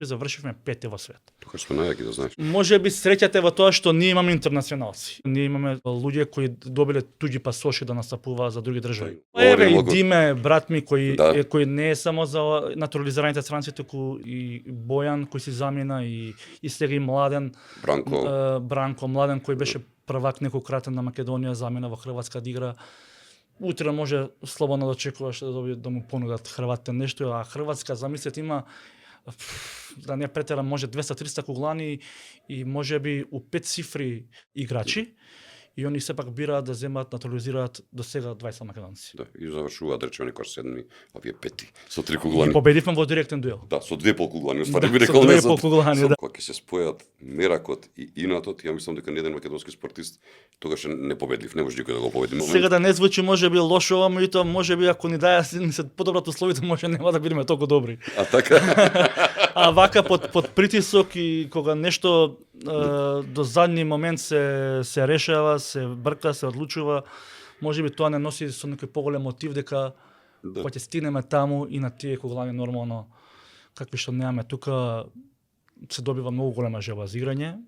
Завршивме пети во свет. Тука сме најаки, да знаеш. Може би среќата е во тоа што ние имаме интернационалци. Ние имаме луѓе кои добиле туѓи пасоши да настапуваат за други држави. Еве и Диме, брат ми кој не е само за натурализираните странци, туку и Бојан кој си замина и сега и Младен Бранко Младен кој беше првак неколкократен на Македонија, замина во Хрватска да игра. Утре може слободно да очекуваш да му понудат Хрватите нешто, а Хрватска, замислете, има да не претерам, може 200-300 куглани и може би у 5 цифри играчи и они сепак бираат да земат, натурализираат до сега 20 македонци. Да, и завршуваат речеме некој седми, а вие пети со 3 куглани. И победивме во директен дуел. Да, со 2 полкуглани, уствари би рекол не со 2 полкуглани, да. Кога ќе се спојат меракот и инатот, ја мислам дека еден македонски спортист тогаш е непобедлив, не може никој да го победи. Сега да не звучи може би лошо, ама и тоа може би ако ни се подобрат условите, може нема да бидеме толку добри. А така? А вака под притисок и кога нешто до задни момент се решава, се брка, се одлучува, може би тоа не носи со некој поголем мотив дека кога ќе стигнеме таму и на тие куглани нормално какви што немаме тука, се добива многу голема желба за играње.